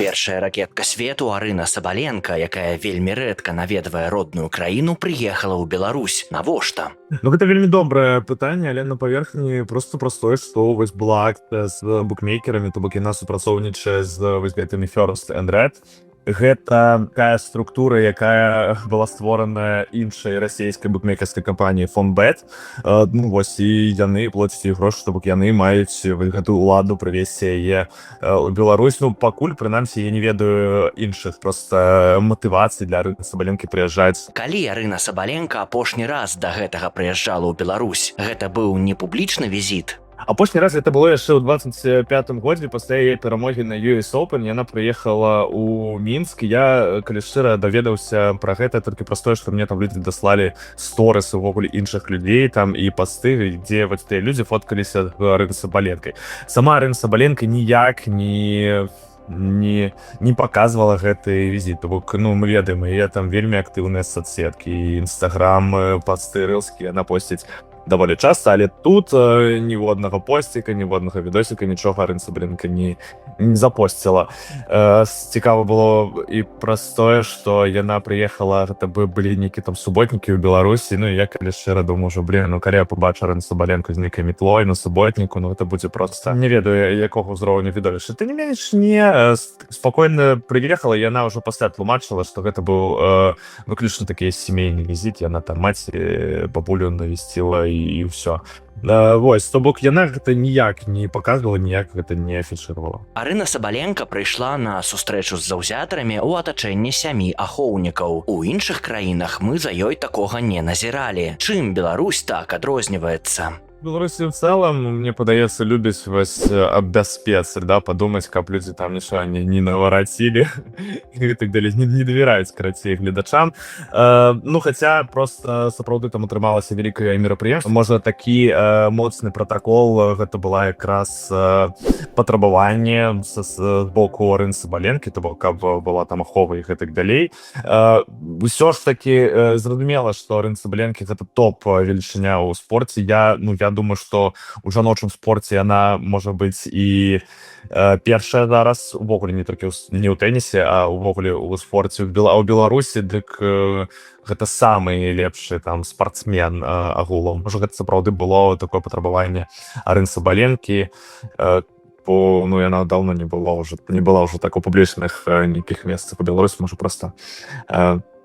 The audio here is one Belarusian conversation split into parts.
Першая ракетка свету Арына Сабаленко, якая вельмі рэдка наведвае родную краіну, прыехала ў Беларусь. Навошта? Ну, гэта вельмі добрае пытанне, але на паверхні просто простое, што вось была акцыя з букмекерамі, то бок яна супрацоўнічае з вось гэтымі First and Red. Гэта такая структура, якая была створаная іншай расійскай букмекерскай кампаніяй Фонбет. Ну вось, і яны плацяць ёй грошы, то бок яны маюць гэтую ўладу прывесці яе ў Беларусь. Ну, пакуль, прынамсі, я не ведаю іншых просто матывацый для Арыны Сабаленкі прыязджаць. Калі Арына Сабаленко апошні раз да гэтага прыязджала ў Беларусь, гэта быў не публічны візіт? Апошні раз это было яшчэ ў 25 годзе, пасля яе перамогі на US Open. Яна прыехала ў Мінск. Я, калі шчыра, даведаўся пра гэта толькі праз тое, што мне там людзі даслалі сторысы увогуле іншых людзей там і пасты, дзе вот тыя людзі фоткаліся з Арынай Сабаленкай. Сама Арына Сабаленко ніяк не показывала гэты візіт. То бок, ну, мы ведаем, яе там вельмі актыўныя соцсеткі, інстаграм, пасты, рылскі яна посціць даволі часта, але тут ніводнага посціка, ніводнага відосіка, нічога Арына Сабаленко не запосціла. Цікава было і праз тое, што яна прыехала, гэта бы былі нейкі там суботнікі ў Беларусі. Ну, я, калі шчыра, думаю ўжо: блин, ну калі я побачу Арыну Сабаленко з нейкай метлой на суботніку, ну гэта будзе просто не ведаю якога ўзроўню відовішча. Ты не менш не спакойна прыехала. Яна ўжо пасля тлумачыла, што гэта быў выключна такі сямейны візіт, яна там маці, бабулю навесціла і ўсё. Вось, то бок яна гэта ніяк не показывала, ніяк гэта не афішировала. Арына Сабаленко прыйшла на сустрэчу з заўзятарамі ў атачэнні сямі ахоўнікаў. У іншых краінах мы за ёй такога не назіралі. Чым Беларусь так адрозніваецца? Беларусі в целом, мне падаецца, любяць вось аб бяспецы, да, падумаць, каб людзі там нічога не наварацілі і так далее, не давяраюць, карацей, гледачам. Ну, хаця просто сапраўды там атрымалася вялікае мерапрыемства, можа, такі моцны пратакол, гэта была якраз патрабаванне з боку Арыны Сабаленкі, то бок каб была там ахова і гэтак далей. Ўсё ж таки зразумела, што Арына Сабаленкі — гэта топ велічыня ў спорце. Я, ну, я думаю, что у жаночым спорце яна можа быць і першая зараз увогуле, не толькі не ў тэнісе, а увогуле ў спорце ў Беларусі. Дык гэта самы лепшы там спартсмен агулам. Можа, гэта сапраўды было такое патрабаванне Арын Сабаленкі, бо, ну, яна даўно не была уже, не была ўжо так у публічных нейкіх месцах у Беларусі, можа, просто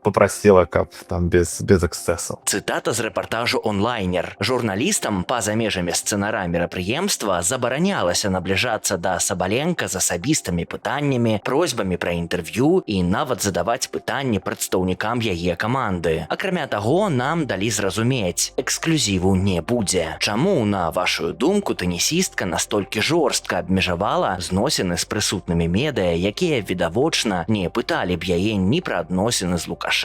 попросила, каб там без эксцэсаў. Цытата з рэпартажу «Онлайнер»: журналістам па-за межамі сцэнара мерапрыемства забаранялася набліжацца да Сабаленка з асабістымі пытаннямі, просьбамі пра інтэрв'ю і нават задаваць пытанні прадстаўнікам яе каманды. Акрамя таго, нам далі зразумець: эксклюзіву не будзе. Чаму, на вашу думку, тэнісістка настолькі жорстка абмежавала зносіны з прысутнымі медыа, якія відавочна не пыталі б яе ні пра адносіны з Лукашэнкам,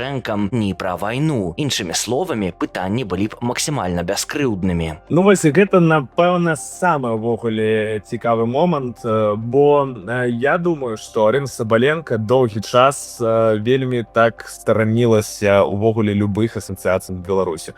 ні пра вайну? Іншымі словамі, пытанні былі б максімальна бяскрыўднымі. Ну вось, і гэта, напэўна, самы ўвогуле цікавы момант, бо я думаю, што Арына Сабаленко доўгі час вельмі так старанілася увогуле любых асацыяцый з Беларусю.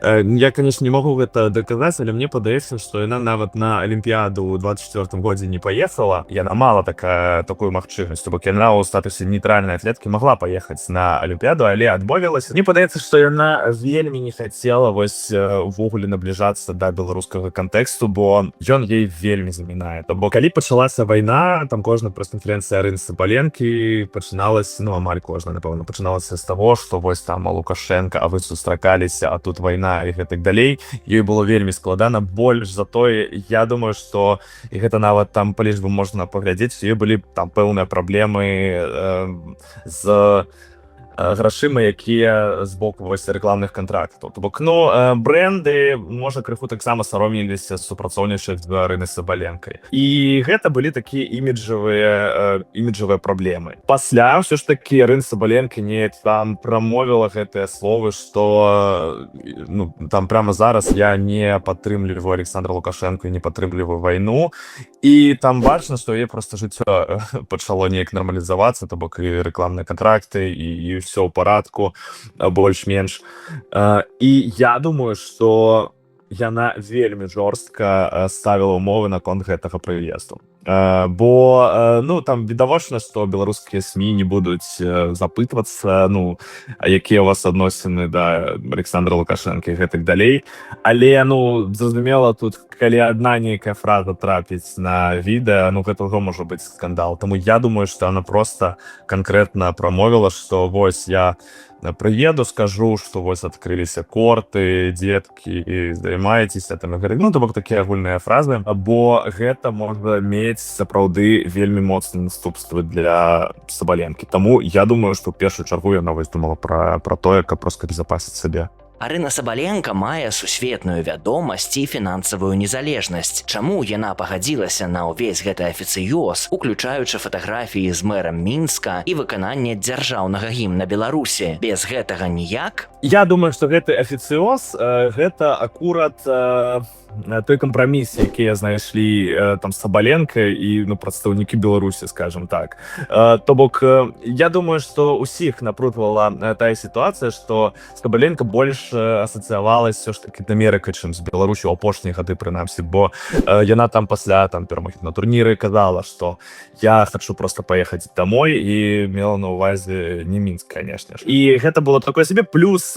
Я, конечно, не могу гэта даказаць, але мне падаецца, што яна нават на алімпіяду ў 24 годзе не паехала. Яна мала такую магчымасць, то бок яна ў статусе нейтральнай атлеткі могла паехаць на алімпіяду, але адмовілася. Мне падаецца, што яна вельмі не хацела вось увогуле набліжацца да беларускага кантэксту, бо ён ей вельмі замінае. То бок калі пачалася вайна, там кожна прэс-канферэнцыя Арыны Сабаленкі пачыналася, ну, амаль кожна, напэўна, пачыналася з таго, што вось там Лукашенко, а вы сустракаліся, а тут вайна і гэтак далей. Ёй было вельмі складана. Больш за тое, я думаю, што і гэта нават там па лічбам можна паглядзець, ёй былі там пэўныя праблемы з грашыма, якія з боку вось рэкламных кантрактаў. То бок, ну, бренды, можа, крыху таксама саромеліся супрацоўнічаць з Арынай Сабаленкай, і гэта былі такія іміджавыя праблемы. Пасля ўсё ж такі Арына Сабаленко неяк там прамовіла гэтыя словы, што ну, там прямо зараз я не падтрымліваю Александра Лукашенко і не падтрымліваю вайну, і там бачна, што яе просто жыццё пачало неяк нармалізавацца, то бок і рэкламныя кантракты, і ўсё ў парадку больш-менш. І я думаю, што яна вельмі жорстка ставіла умовы наконт гэтага прыезду. Бо ну, там відавочна, што беларускія СМІ не будуць запытвацца: «Ну, а якія у вас адносіны да Александра Лукашэнкі?» — гэтак далей. Але, ну, зразумела, тут калі адна нейкая фраза трапіць на відэа, ну, гэта ўжо можа быць скандал. Таму я думаю, што она просто канкрэтна прамовіла, што вось я прыеду, скажу, што вось адкрыліся корты, дзеткі, займаецеся там, говорю, ну, то бок такія агульныя фразы, бо гэта можа мець сапраўды вельмі моцныя наступствы для Сабаленкі. Таму я думаю, што ў першую чаргу яна вось думала пра тое, каб просто безопасить сабе. Арына Сабаленка мае сусветную вядомасць і фінансавую незалежнасць. Чаму яна пагадзілася на ўвесь гэты афіцыёз, уключаючы фатаграфіі з мэрам Мінска і выкананне дзяржаўнага гімна Беларусі? Без гэтага ніяк? Я думаю, што гэты афіцыоз гэта акурат той кампраміс, якія знайшлі там Сабаленко і, ну, прадстаўнікі Беларусі, скажем так. То бок я думаю, што усіх напружвала тая сітуацыя, што Сабаленко больш асацыявалась все ж таки Амерыка, чым з Беларусю апошнія гады прынамсі, бо яна там пасля там перамогі на турніры казала, что я хочу просто поехать домой, і мела на увазе не Мінск, конечно ж. І гэта было такое себе. Плюс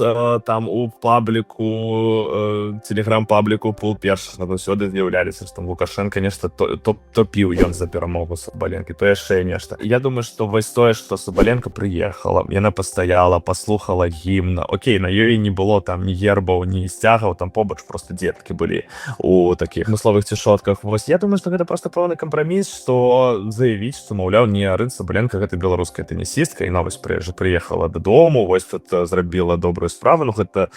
там у пабліку, телеграм-пабліку «Пул першых» заўсёды з'яўляліся, што там Лукашенко нешта то топіў ён за перамогу Сабаленкі, то яшчэ нешта. Я думаю, что вось тое, что Сабаленко прыехала, яна пастаяла, паслухала гімн. Окей, на ёй не было там ні гербаў, ні сцягаў, там побач просто дзеткі былі у таких адмысловых цішотках. Вось я думаю, что гэта просто пэўны кампраміс, что заявіць, что, маўляў, не, Арына Сабаленко — гэта беларуская тэнісістка, і новость прыехала дадому, вось тут зрабіла добрую справу. Ну, гэта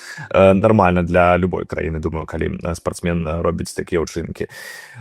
нормально для любой краіны, думаю, калі спартсмен робіць такія ўчынкі.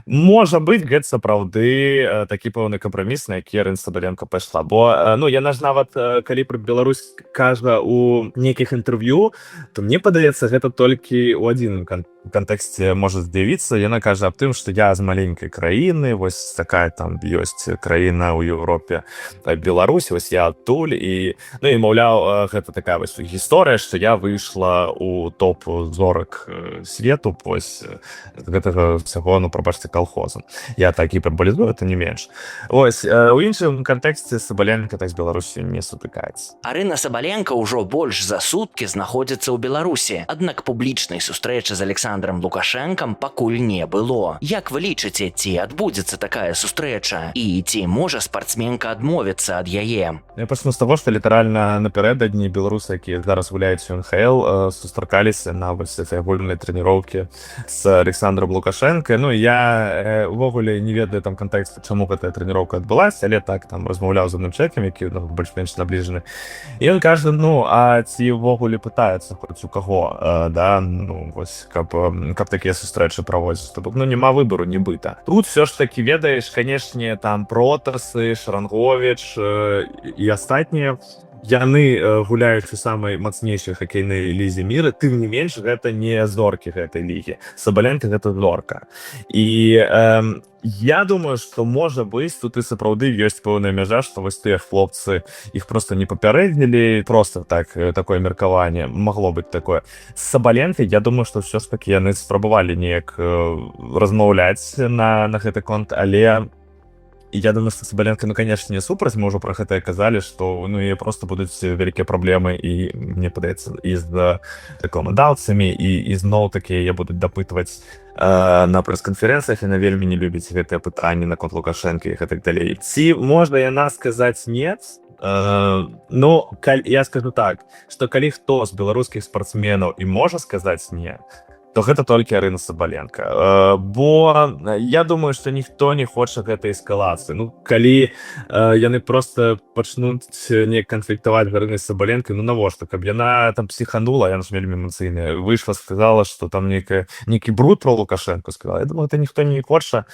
Можа быть, гэта сапраўды такі пэўны кампраміс, на які Арына Сабаленко пайшла, бо ну, яна ж нават калі пра Беларусь кажа у нейкіх інтэрв'ю, то мне падаецца, гэта толькі ў адзіным кантэксце можа з'явіцца. Яна кажа аб тым, што я з маленькай краіны, вось такая там ёсць краіна ў Еўропе, Беларусь, вось я адтуль, і, ну, і маўляў, гэта такая вось гісторыя, што я выйшла у топ зорак свету вось гэтага всяго, ну, прабачце, калхозам. Я так гіпербалізую, это не менш. Ось у іншым кантэксце Сабаленко так з Беларусю не сутыкаецца. Арына Сабаленко ўжо больш за суткі знаходзіцца ў Беларусі. Аднак публічнай сустрэчы з Александром Лукашэнкам пакуль не было. Як вы лічыце, ці адбудзецца такая сустрэча і ці можа спартсменка адмовіцца ад яе? Я пачну з таго, што літаральна напярэдадні беларусы, якія зараз гуляюць у НХЛ, сустракаліся на вось этой агульнай трэніроўкі з Александром Лукашенко. Ну, я увогуле не ведаю там кантэксту, чаму гэтая трэніроўка адбылася, але так там размаўляў з адным чалавекам, які, ну, больш-менш набліжаны, і ён кажа: «Ну, а ці ўвогуле пытаюцца хоць у каго, да, ну, вось каб такія сустрэчы праводзіць?» То бок, ну, няма выбару нібыта. Тут все ж таки, ведаеш, канешне, там Протасы, Шарангович і астатнія, яны гуляюць у самай мацнейшай хакейнай лізе мира, тым не менш гэта не зоркі гэтай лігі. Сабаленко — гэта зорка. І я думаю, что, можа быць, тут і сапраўды ёсць пэўная мяжа, што вось тыя хлопцы іх просто не папярэдзілі, просто так, такое меркаванне магло быць такое. З Сабаленкай, я думаю, что ўсё ж таки яны спрабавалі неяк размаўляць на гэты конт, але я думаю, что Сабаленко, ну, конечно, не супраць. Мы ўжо про гэта казалі, что, ну, і просто будуць вялікія праблемы, і мне падаецца, і з рэкламадаўцамі, і ізноў такі яе будуць дапытваць на прэс-канферэнцыях. Яна вельмі не любіць гэтыя пытанні наконт Лукашэнкі і гэтак далей. Ці можна яна сказаць нет? Ну, я скажу так, что калі хто з беларускіх спартсменаў і можа сказаць не, то гэта толькі Арына Сабаленко, бо я думаю, что ніхто не хоча гэтай эскалацыі. Ну, калі яны просто пачнуць не канфліктаваць Арынай Сабаленко, ну, навошта? Каб яна там псіханула, яна ж вельмі эмацыйная, выйшла, сказала, что там некая нейкі бруд про Лукашенко сказала. Я думаю, это ніхто не хоча.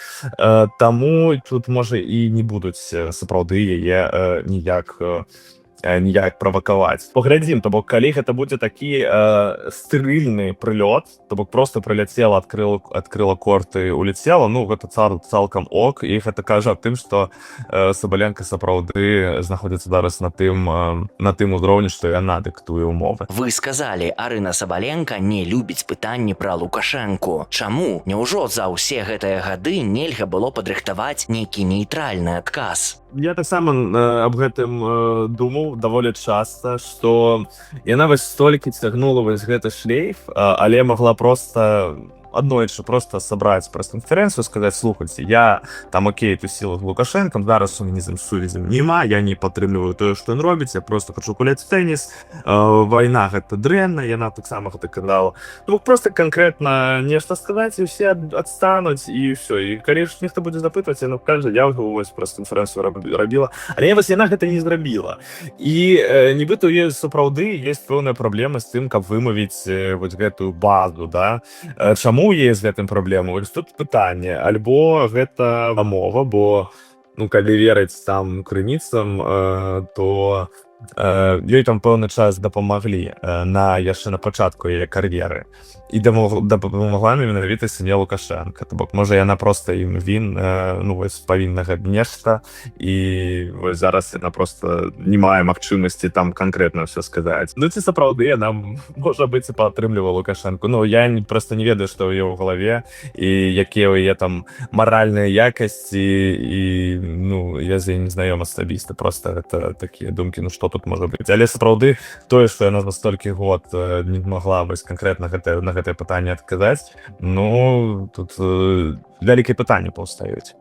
Таму тут, можа, і не будуць сапраўды яе ніяк ніяк правакаваць. Паглядзім, то бок калі гэта будзе такі стрыльны прылёт, то бок просто прыляцела, открыла корты, улетела, ну, гэта цалкам ок, і гэта кажа аб тым, што Сабаленко сапраўды знаходзіцца зараз на тым узроўні, што яна дыктуе умовы. Вы сказалі, Арына Сабаленко не любіць пытанні пра Лукашэнку. Чаму? Няўжо за ўсе гэтыя гады нельга было падрыхтаваць нейкі нейтральны адказ? Я таксама аб гэтым думаў даволі часта, што яна вось столькі цягнула вось гэты шлейф, але магла просто аднойчы просто сабраць прэс-канферэнцыю, сказаць: «Слухайце, я там, окей, тусіла з Лукашэнкам, зараз у мяне з ім сувязі няма, я не падтрымліваю тое, што ён робіць, я просто хочу гуляць в тэніс, вайна — гэта дрэнна». Яна таксама гэта казала. Ну, просто канкрэтна нешта сказаць, і ўсе адстануць, і ўсё. І калі ж нехта будзе запытваць, яна кажа: «Я вось прэс-канферэнцыю рабіла». Але вось яна гэта не зрабіла, і нібыта у сапраўды есть пэўная праблема з тым, каб вымавіць вось гэтую базу, да. Чаму є з гэтым праблему? Вось тут пытанне: альбо гэта мова, бо, ну, калі верыць там крыніцам, то ёй там пэўны час дапамаглі на яшчэ на пачатку яе кар'еры, і дапамагла менавіта сям'я Лукашенко. То бок можа, яна просто ім ну, вось павінна нешта, і вось зараз яна просто не мае магчымасці там канкрэтна все сказаць. Ну, ці сапраўды яна, можа быць, і падтрымлівала Лукашенко. Ну, я просто не ведаю, што ў яе ў галаве і якія ў яе там маральныя якасці, і, ну, я з ёй не знаём асабіста, просто гэта такія думкі. Ну, что тут можа быць? Але сапраўды тое, што яна за столькі год не змагла вось канкрэтна на гэтае пытанне адказаць, ну, тут вялікае пытанне паўстаюць.